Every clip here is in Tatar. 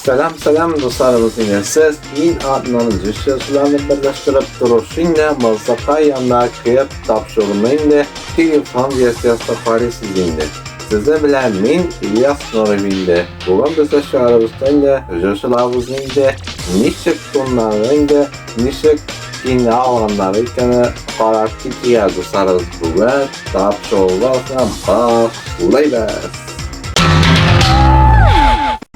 Сәлам, сәлам, дусларыбыз инде сез иң атнаны җырчыларны берләштереп торучы инде Мылсака янына килеп тапшыруны инде телефон версиясе карыйсыз инде. Сезнең белән мин Ильяс Нуров инде. Бүген без чыгарыбызда инде җырчыларыбыз инде ничек тоннары инде ничек киңә алганнары икәне карап китә дусларыбыз. Бүген тапшыруыбызны башлыйбыз.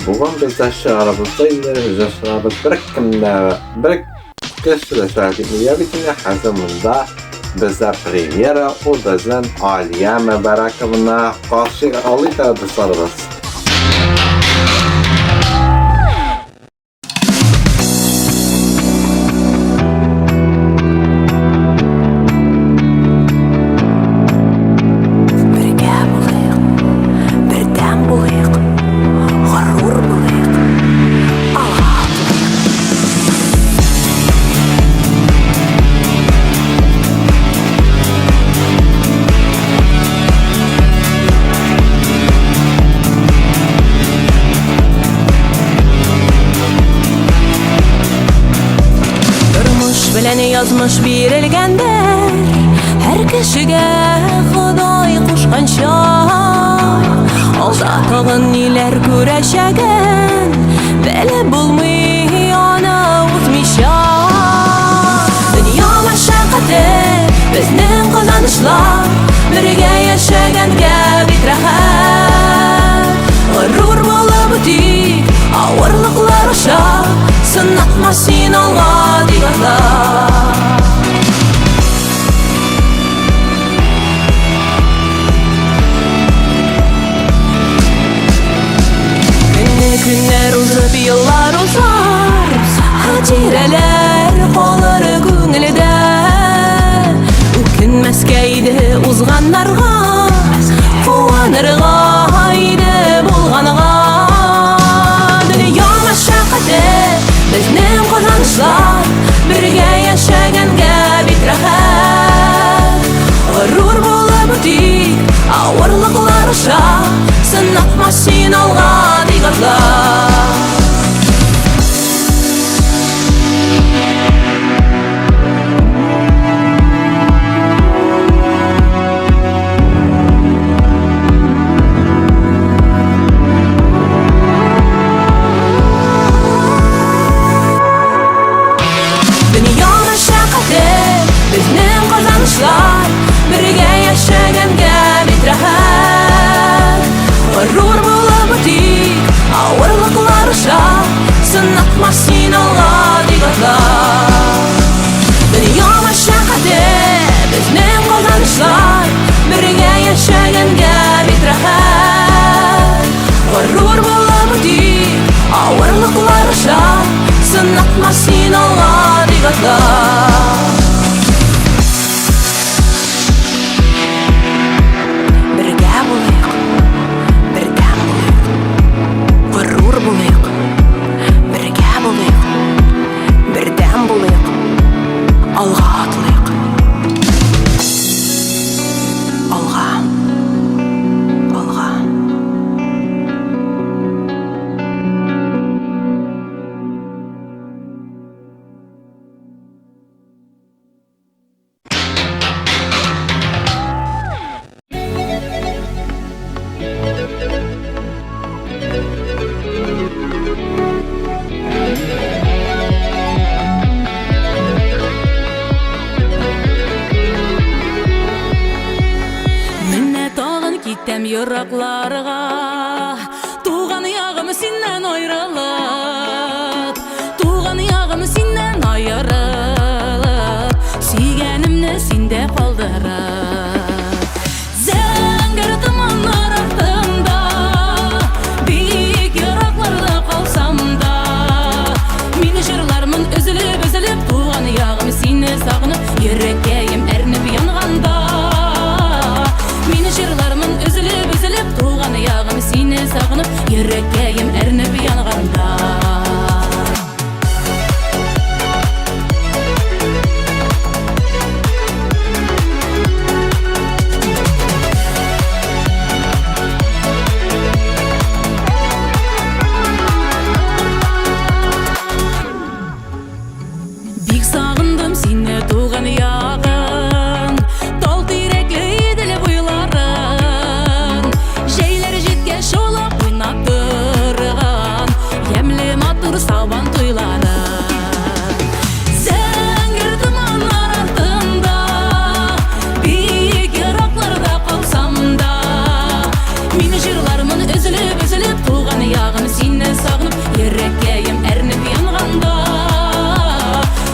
Бүген бездә чыгарыбызда инде җырчыларыбыз бер кемдә бер кеше дә чыгып китми. Бит инде хәзер монда бездә премьера, ул безнең Алия Мөбәрәковна каршы алыйк дусларыбыз. Бергә булыйк, бердәм булыйк, горур булыйк, алга атлыйк. Тормыш белән язмыш бирелгәндер Һәр кешегә Ходай кушканча. Алда тагын ниләр күрәчәген Белеп булмый аны үтмичә. Дөнья мәшәкате, безнең казанышлар, Бергә яшәгәнгә бик рәхәт. Горур булып үтик авырлыклар аша, Сынатма син алга дип атла. Көнне көннәр узып, еллар узар, Хатирәләр калыр күңелдә. Үкенмәскә иде узганнарга, Куанырга иде булганга. Дөнья мәшәкате, безнең казанышлар, Бергә яшәгәнгә бик рәхәт. Горур булып үтик авырлыклар аша, Сынатма син алга дип атла. Дөнья мәшәкате, безнең казанышлар, Бергә яшәгәнгә бик рәхәт. Горур булып үтик авырлыклар аша, Сынатма син алга дип атла. Дөнья мәшәкате, безнең казанышлар, Бергә яшәгәнгә бик рәхәт. Горур булып үтик авырлыклар аша, Сынатма син алга дип атла. Бергә булыйк, бердәм булыйк, горур булыйк, бергә булыйк, бердәм булыйк, алга атлыйк. Алга. Алга. Менә тагын китәм еракларга, Туган ягым синнән аерылып, Туган ягым синнән аерылып, Сөйгәнемне синдә калдырып. Зәңгәр томаннар артында, Бик еракларда калсам да, Мин җырлармын өзелеп-өзелеп, Туган ягым сине сагынып, Йөрәккәем әрнеп янганда. Мин җырлармын өзелеп-өзелеп, Туган ягым сине сагынып, Йөрәккәем әрнеп янганда. җырларым. Зәңгәр томаннар артында, бик еракларда калсам да, мин җырлармын өзелеп-өзелеп, туган ягым сине сагынып, йөрәккәем әрнеп янганда.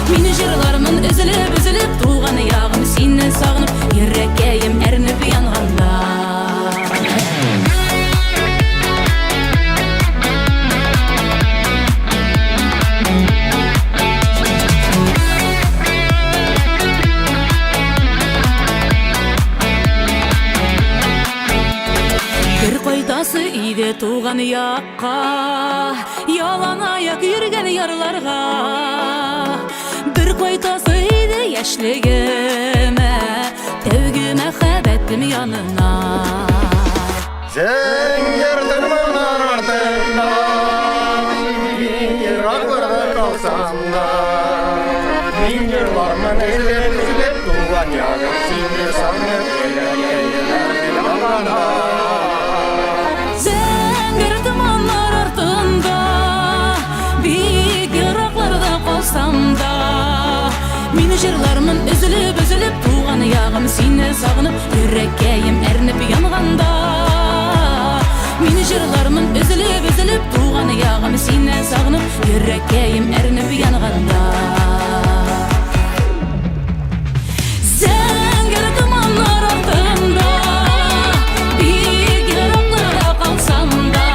Мин җырлармын өзелеп-өзелеп, туган ягым сине сагынып, йөрәккәем әрнеп янганда. Бер кайтасы иде туган якка, ялан аяк йөргән ярларга. Бер кайтасы иде яшьлегемә, тәүге мәхәббәтем янына. Зәңгәр томаннар артында, еракларда калсам да, мин җырлармын өзелеп-өзелеп, туган ягым сине сагынып, йөрәгем янганда. Зәңгәр томаннар артында, бик еракларда калсам да, мин җырлармын өзелеп-өзелеп, туган ягым сине сагынып, йөрәккәем әрнеп янганда. Мин җырлармын өзелеп-өзелеп, туган ягым сине сагынып, йөрәккәем әрнеп янганда. Зәңгәр томаннар артында, бик еракларда калсам да,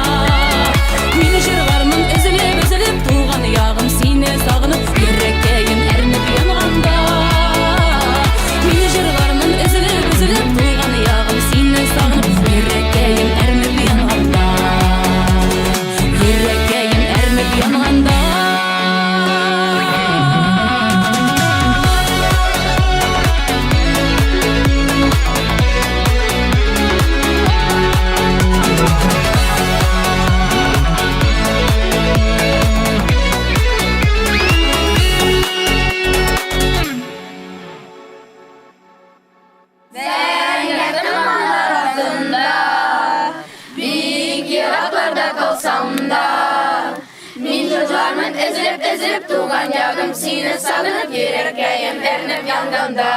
мин җырлармын өзелеп-өзелеп, туган ягым сине сагынып, йөрәккәем әрнеп янганда. Мин җырлармын өзелеп-өзелеп, туган ягым сине сагынып, йөрәккәем әрнеп янганда. Йөрәккәем әрнеп янганда. Бик еракларда калсам да, мин җырлармын өзелеп-өзелеп, туган ягым сине сагынып, йөрәккәем әрнеп янганда.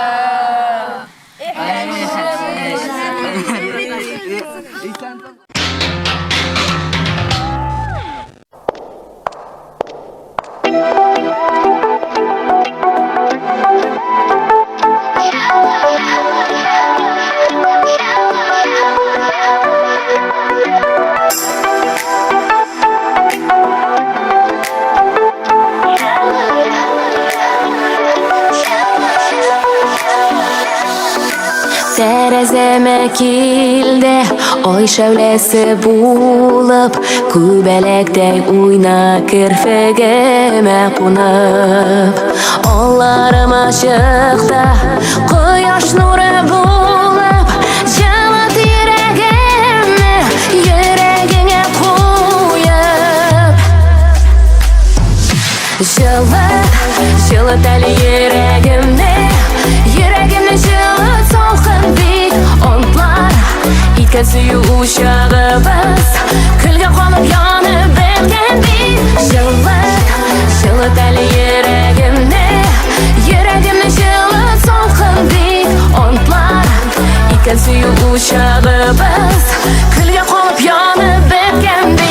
Тәрәзәмә килде ай шәүләсе булып, күбәләктәй уйна керфегемә кунып. Алларым ачыкта кояш нуры булып, җылыт йөрәгемне йөрәгеңә куеп. Җылыт, җылыт әле йөрәгемне, йөрәгемне җылыт салкын бит онтлар. Иткән сөю учагыбыз, көлгә калып янып беткән бит. Җылыт, җылыт әле йөрәгемне, йөрәгемне җылыт салкын бит онтлар. Иткән сөю учагыбыз, көлгә калып янып беткән бит.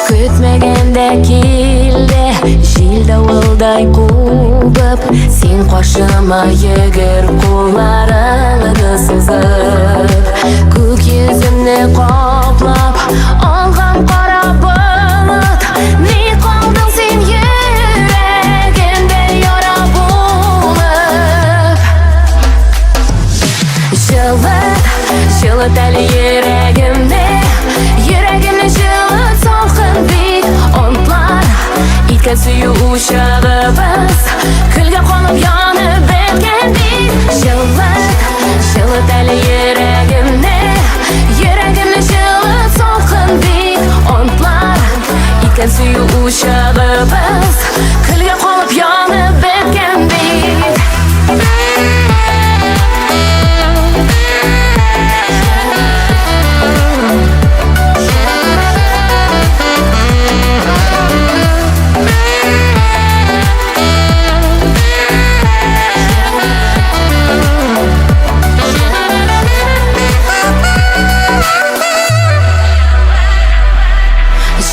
Көтмәгәндә килде җил давылдай кубып, син каршыма йөгер кулларыңны сузып. Күк йөземне каплап алган кара болыт, ни калдың син йөрәгемдә яра булып. Җылыт, җылыт әле йөрәгемне, йөрәгемне җылыт салкын бит онтлар. Иткән сөю учагыбыз, көлгә калып янып беткән бит. Җылыт, җылыт әле йөрәгемне, йөрәгемне Иткән сөю учагыбыз Көлгә калып янып беткән бит.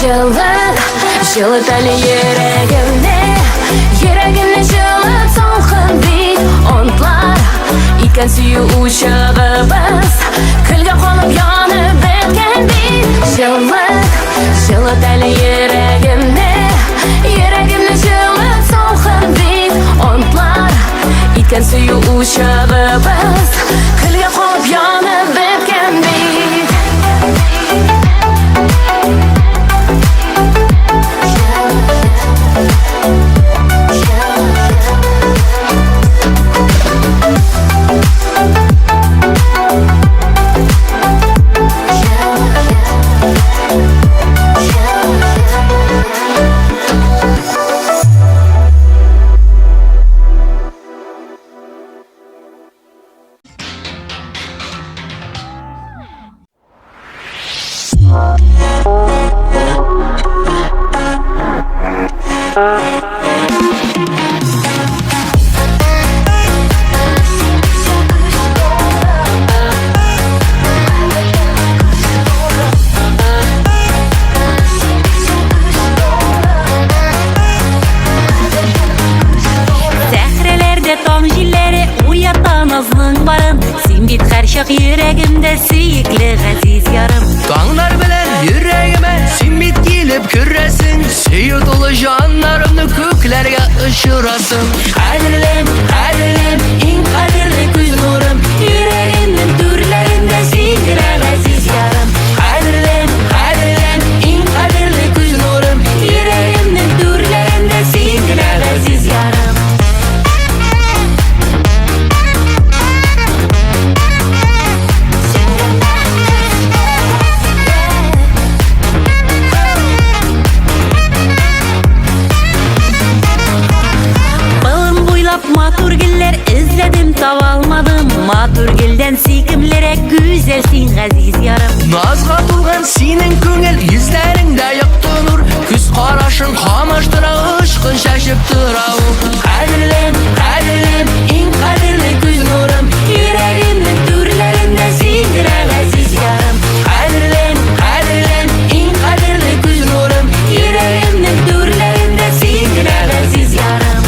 Җылыт, җылыт әле йөрәгемне, Йөрәгемне җылыт салкын бит. Онтлар иткән сөю учагыбыз Көлгә калып янып беткән бит. Җылыт, җылыт әле йөрәгемне, Йөрәгемне җылыт салкын бит. Онтлар иткән сөю учагыбыз Көлгә калып янып беткән бит. Сәхрәләрдә таң җилләре уята назның барын. Син бит һәрчак йөрәгемдә сөекле газиз ярым. Таңнар белән йөрәгемә син бит килеп керәсең. Сөю тулы җаннарымны күкләргә очырасың. Кадерлем, кадерлем, иң кадерле күз нурым. Йөрәгемнең түрләрендә син генә газиз ярым. Кадерлем, кадерлем, иң кадерле күз нурым. Йөрәгемнең түрләрендә син генә газиз ярым. Болын буйлап матур гөлләр эзләдем, таба алмадым. Матур гөлдән сөйкемлерәк гүзәл син, газиз ярым. Назга тулган синең күңел, йөзләреңдә якты нур. Күз карашың камаштыра, очкын чәчеп тора ул. Кадерлем, кадерлем, иң кадерле күз нурым. Йөрәгемнең түрләрендә син генә газиз ярым. Кадерлем, кадерлем, иң кадерле күз нурым. Йөрәгемнең түрләрендә син генә газиз ярым.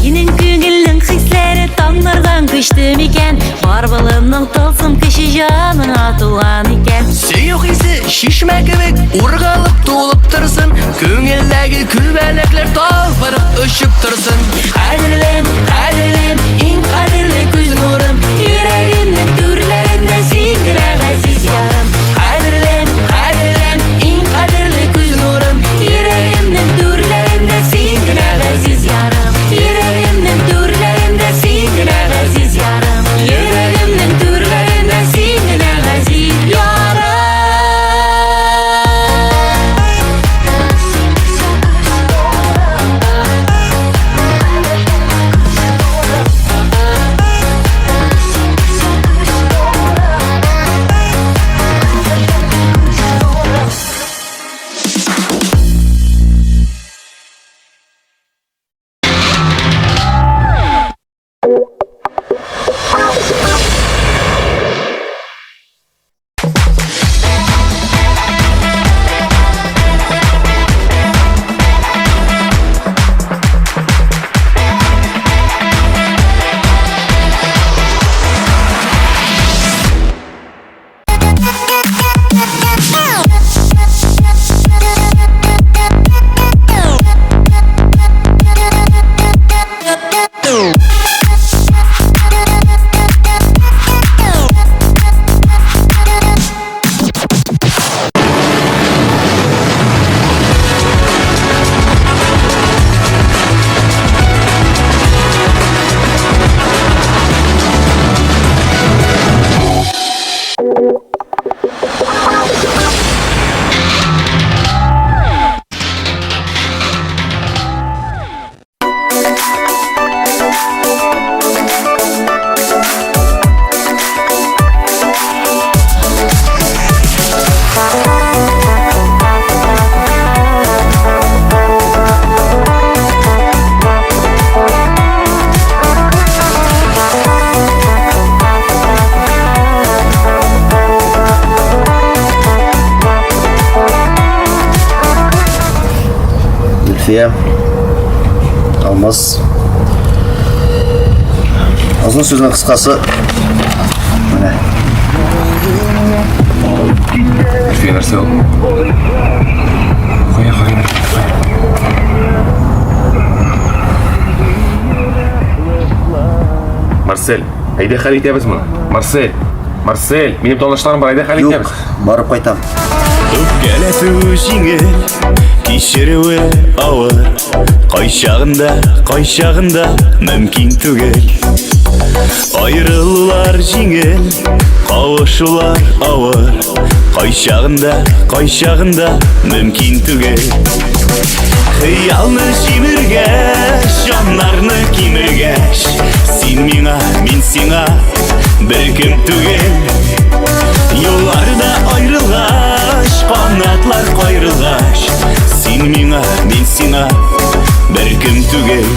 Синең күңелнең хисләре таңнардан көчле микән? Бар болынның тылсым көче җаныңа тулган икән. Сөю хисе чишмә кебек ургалып тулып торсын. Күңелдәге күбәләкләр талпынып очып торсын. Кадерлем, кадерлем, иң кадерле күз нурым. Йөрәгемнең түрләрендә син генә газиз ярым. Кадерлем, кадерлем, иң кадерле күз нурым. Йөрәгемнең түрләрендә син генә газиз ярым. Йөрәгемнең түрләрендә син генә газиз ярым. Йөрәгемнең түрләрендә син генә газиз ярым. Әлфия, Алмаз. Озын сүзнең кыскасы, менә. Әлфия нәрсә ул? Кая, кая, кая? Марсель, әйдә хәл итәбез моны. Марсель, Марсель, минем танышларым бар, әйдә хәл итәбез. Юк, барып кайтам. Үпкәләтү җиңел, кичерүе авыр. Кайчагында, кайчагында мөмкин түгел. Аерылулар җиңел, кавышулар авыр. Кайчагында, кайчагында мөмкин түгел. Хыялны җимергәч, җаннарны кимергәч, син миңа, мин сиңа беркем түгел. Юлларда аерылгач, канатлар каерылгач, син миңа, мин сиңа беркем түгел.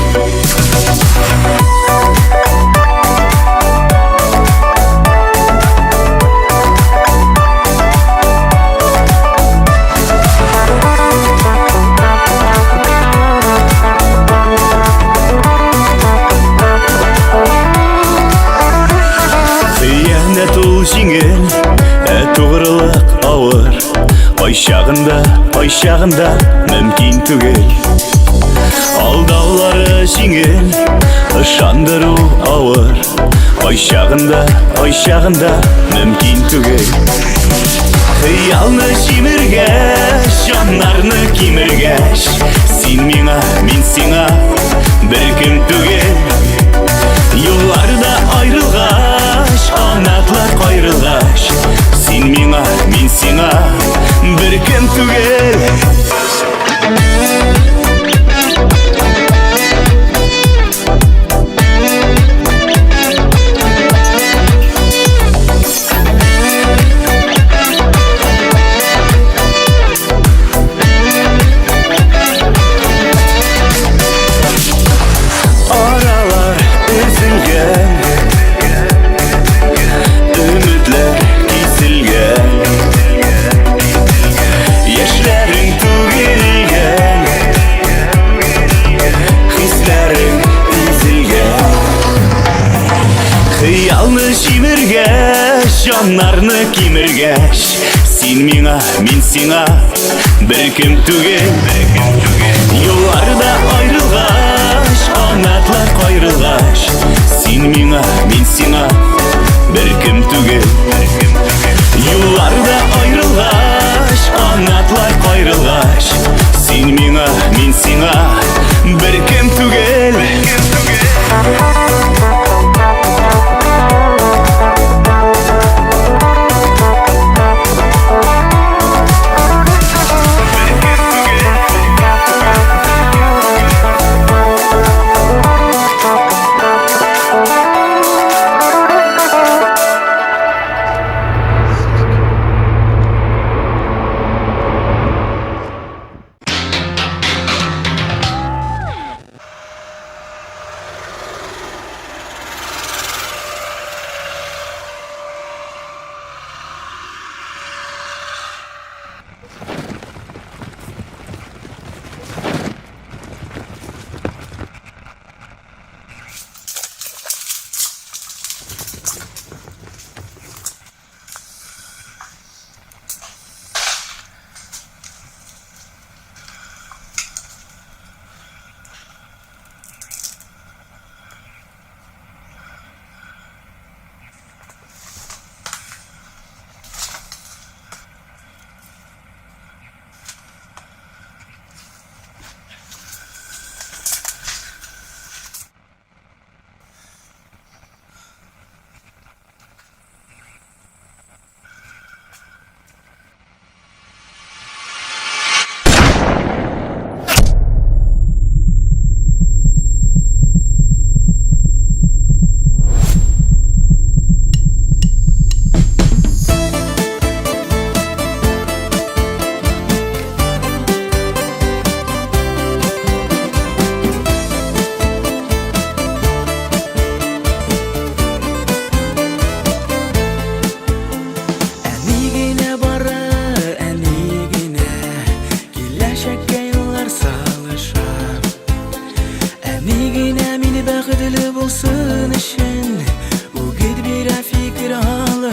Хыянәт ул җиңел, ә тугрылык авыр. Кайчагында, кайчагында мөмкин түгел. Алдаулары җиңел, ышандыру авыр. Кайчагында, кайчагында мөмкин түгел. Хыялны җимергәч, җаннарны кимергәч, син миңа, мин сиңа беркем түгел. Юлларда аерылгач, канатлар каерылгач, син миңа, мин сиңа беркем түгел. Аралар өзелгән, өметләр киселгән, яшьләрең түгелгән, хисләрең изелгән. Хыялны җимергәч, җаннарны кимергәч, син миңа, мин сиңа беркем түгел. Юлларда аерылгач, канатлар каерылгач, син миңа, мин сиңа беркем түгел. Юлларда аерылгач, канатлар каерылгач, син миңа, мин сиңа беркем түгел.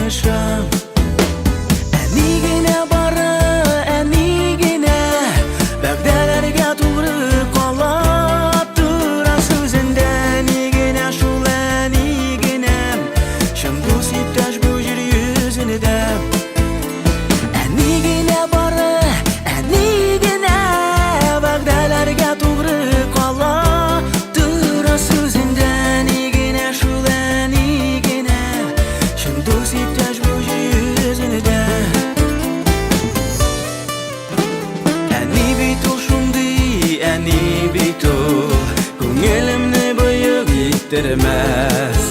тырышам. Әни генә бары, әни генә вәгъдәләргә тугры кала тора сүзендә. Әни генә шул, әни генә чын дус иптәш бу җир йөзендә. Әни генә бары, әни генә вәгъдәләргә тугры кала тора сүзендә. Әни генә шул, әни генә чын дус иптәш бу җир йөзендә. Әни бит ул шундый, әни бит ул күңелемне боек иттермәс.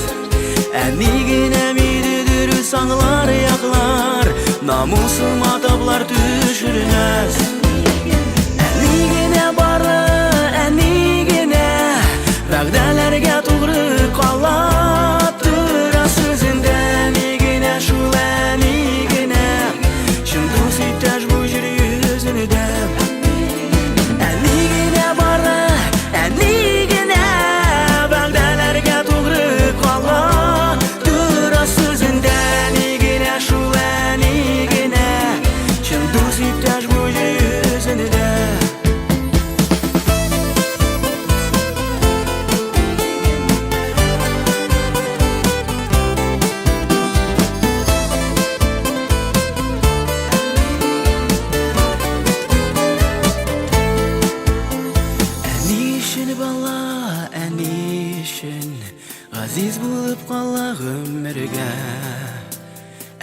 Әни генә мине дөрес аңлар, яклар, намусыма таплар төшермәс. Әни генә бары, әни генә вәгъдәләргә тугры кала тора сүзендә. Әни генә шул, әни генә чын дус иптәш бу җир йөзендә. Әни генә бары, әни генә вәгъдәләргә тугры кала тора сүзендә. Әни генә шул, әни генә чын дус иптәш бу җир йөзендә. Әни өчен бала, әни өчен газиз булып кала гомергә.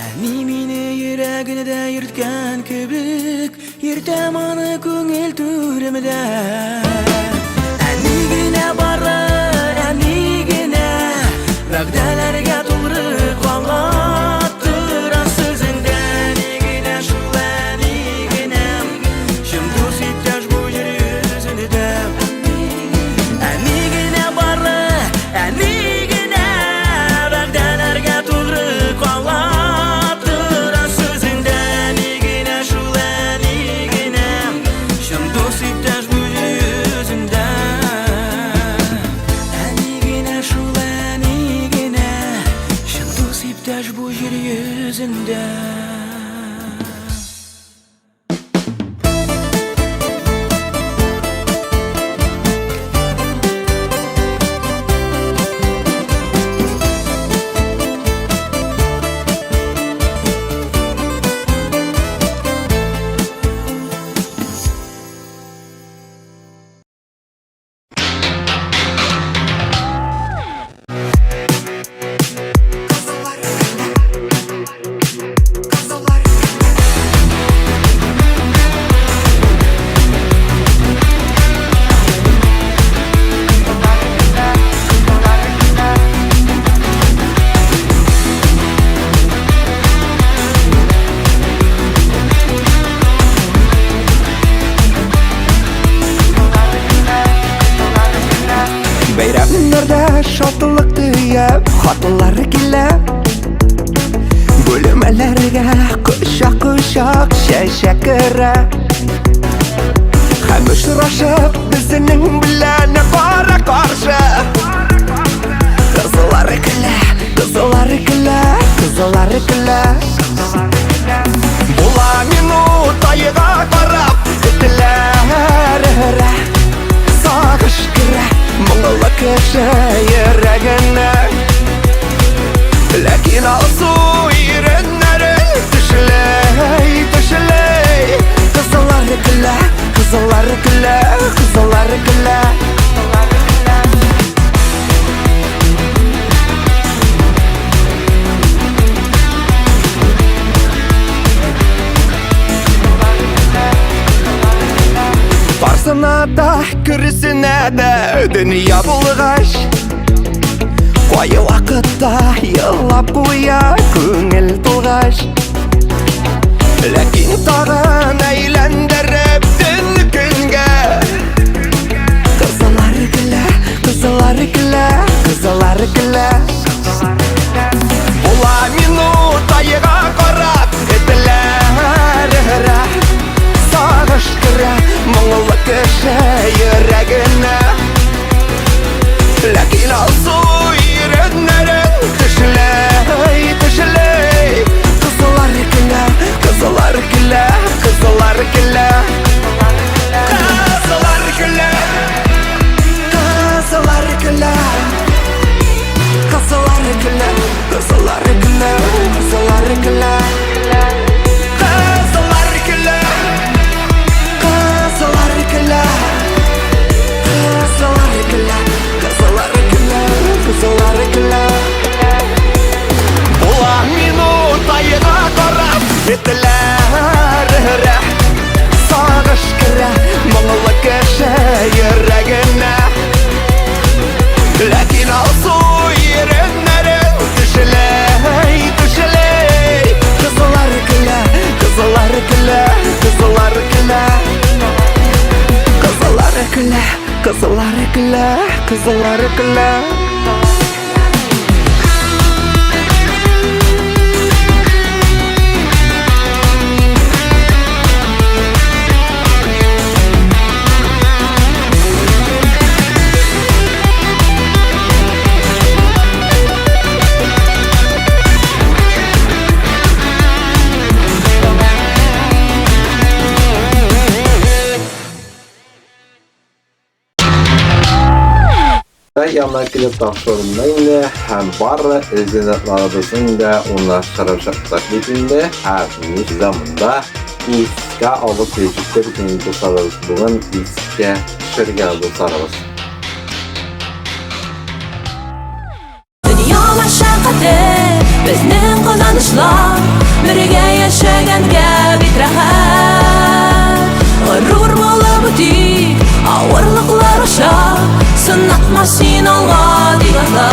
Әни мине йөрәгендә йөрткән кебек, йөртәм аны күңел түремдә. Әни генә бары, әни генә вәгъдәләргә тугры кала тора сүзендә. Әни генә шул, әни генә чын дус иптәш бу җир йөзендә. Әни генә бары, әни генә вәгъдәләргә тугры кала тора сүзендә. Әни генә шул, әни генә чын дус иптәш бу җир йөзендә. Әни генә шул, әни генә чын дус иптәш бу җир йөзендә. Бәйрәмнәрдә шатлык төяп хатлар килә. Бүлмәләргә кочак-кочак чәчәк керә. Һәм очрашып безнең белән кара-каршы. Кызлар көлә, кызлар көлә, кызлар көлә. Була минут айга карап этләр өрә. Сагыш керә моңлы кеше йөрәгенә. Ләкин алсу иреннәре тешләй, тешләй. Кызлар көлә, кызлар көлә, кызлар көлә. Барсына да, көресенә дә дөнья булгач, кай вакытта елап куя күңел тулгач. Ләкин тагын әйләндереп төн көнгә. Кызлар көлә, кызлар көлә, кызлар көлә. Була минут айга карап этләр өрә. Сагыш керә моңлы кеше йөрәгенә. Ләкин алсу иреннәрен тешләй, тешләй. көлә, кызлар көлә. Янына килеп тапшырдым инде һәм бары эльзинатларыбызның да урнаштырып чыктык бит инде. Һәм ничә монда искә алып килеп бит инде дусларыбыз. Бүген искә төшергән дусларыбыз. Дөнья мәшәкате, безнең казанышлар, бергә яшәгәнгә бит рәхәт. Горур булып үтик, авырлыклар аша, сынатма син алга дип атла.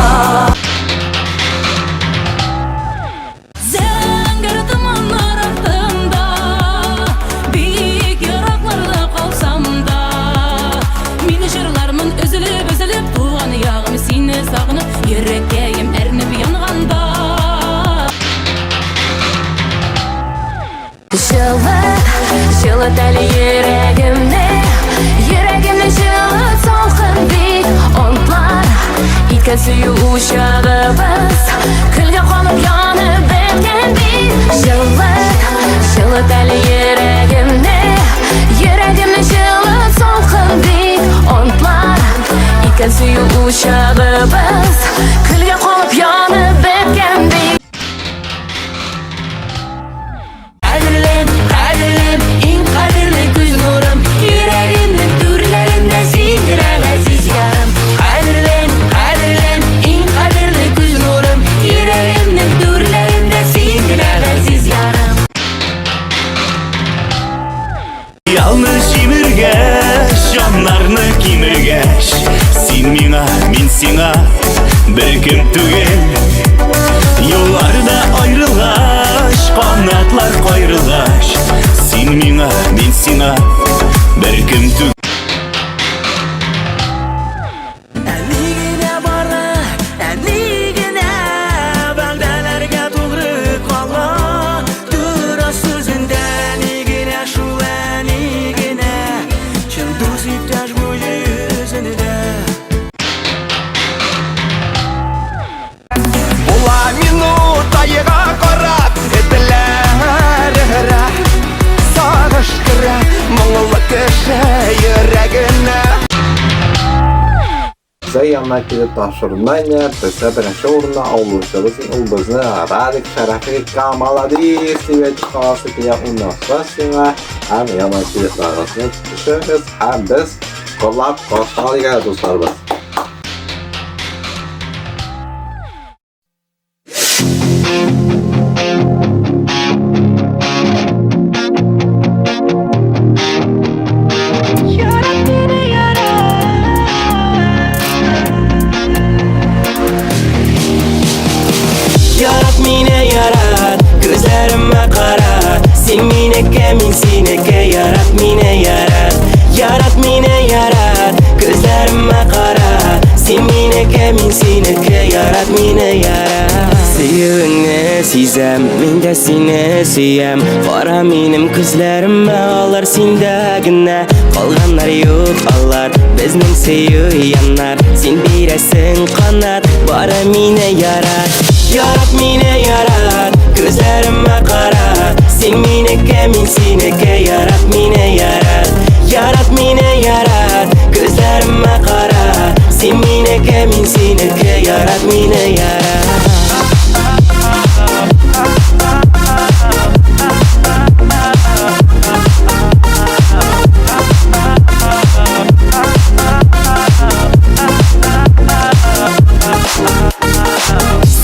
Зәңгәр томаннар артында, бик еракларда калсам да, мин җырлармын өзелеп-өзелеп, туган ягым сине сагынып, йөрәккәем әрнеп янганда. Җылыт, җылыт әле йөрәгемне, йөрәгемне җылыт салкын бит онтлар. Иткән сөю учагыбыз, көлгә калып янып беткән бит. Җылыт, җылыт әле йөрәгемне, йөрәгемне җылыт салкын бит онтлар. Иткән сөю учагыбыз, көлгә калып янып беткән бит. Кадерлем, кадерлем, иң кадерле күз нурым. Йөрәгемнең түрләрендә син генә газиз ярым. Кадерлем, кадерлем, иң кадерле күз нурым. Йөрәгемнең түрләрендә син генә газиз ярым. Ялны җимергәч, җаннарны кимергәч, син миңа, мин сиңа беркем түгел. Юлларда аерылгач, канатлар каерылгач, син миңа, мин сиңа беркем түгел. Әни генә бара, әни генә вәгъдәләргә тугры кала. Тора сүзендә әни генә, шул әни генә, чын дус иптәш бу йөзендә. Була минут айга карап этләр өрә. Сагыш керә моңлы кеше йөрәгенә. Безгә янына килеп тапшырдым инде. Безгә беренче урында алучыбыз ул безне Радик Шәрәфи Камаладис дип әйтеп каласы килә. Уңышлар сиңа һәм яңа килепләрегезне төшерегез һәм без котлап каршы алыйк әле дусларыбыз. Ярат мине, ярат. Ярат мине, ярат, күзләремә кара. Син минеке, мин синеке, ярат мине, ярат. Ярат мине, ярат, күзләремә кара. Син минеке, мин синеке, ярат мине, ярат. Сөюеңне сизәм, мин дә сине сөям. Кара минем күзләремә, алар синдә генә. Калганнар юк алар, безнең сөю янар. Син бирәсең канат, бары мине ярат. Ярат мине, ярат, күзләремә кара. Син минеке, мин синеке, ярат мине, ярат. Ярат мине, ярат, күзләремә кара. Син минеке, мин синеке, ярат мине, ярат.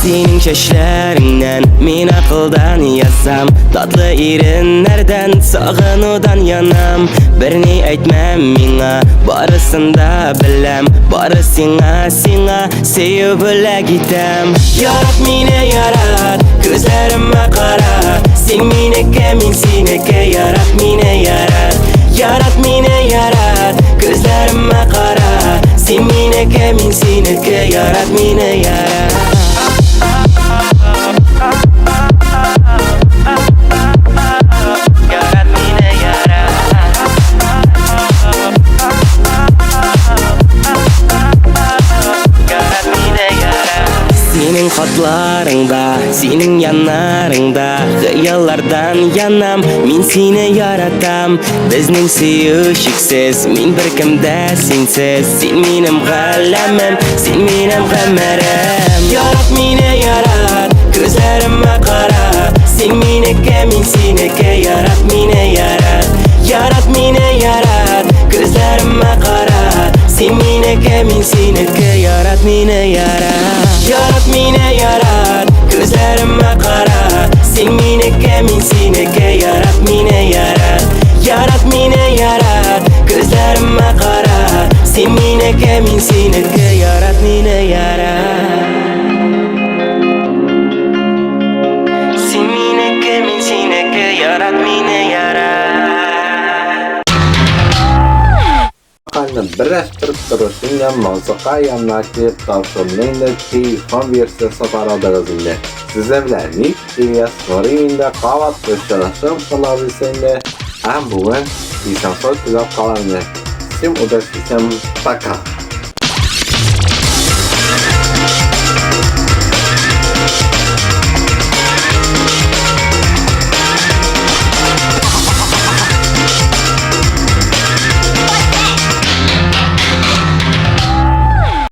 Синең чәчләреңнән мин акылдан язам. Татлы иреннәрдән сагынудан янам. Берни әйтмәм миңа, барысын да беләм. Бары сиңа, сиңа сөю бүләк итәм. Ярат мине, ярат, күзләремә кара. Син минеке, мин синеке, ярат мине, ярат. Ярат мине, ярат, күзләремә кара. Син синеке, ярат мине, ярат. Ярат мине, ярат. Ярат мине, ярат. Синең хатларыңда, синең яннарыңда Хыяллардан янам, мин сине яратам. Безнең сөю чиксез, мин беркемдә синсез. Син минем галәмем, син минем гомерем. Ярат мине, ярат, күзләремә кара. Син минеке, мин синеке, ярат мине, ярат. Ярат мине, ярат, күзләремә кара. Син минеке, мин синеке, ярат мине, ярат. Ярат мине, ярат, күзләремә кара. Син минеке, мин синеке, ярат мине, ярат. Ярат мине, ярат, күзләремә кара. Син минеке, мин синеке, ярат мине, ярат. Син минеке, мин синеке, ярат мине, ярат. Вокалны берләштереп торучы инде музыка янына килеп тапшыруны инде телефон версиясе карадыгыз инде. Сезнең белән мин, Ильяс Нури инде кабат очрашып калабыз инде. Һәм бүген исән-сау теләп калам инде. Всем удачи, всем пока.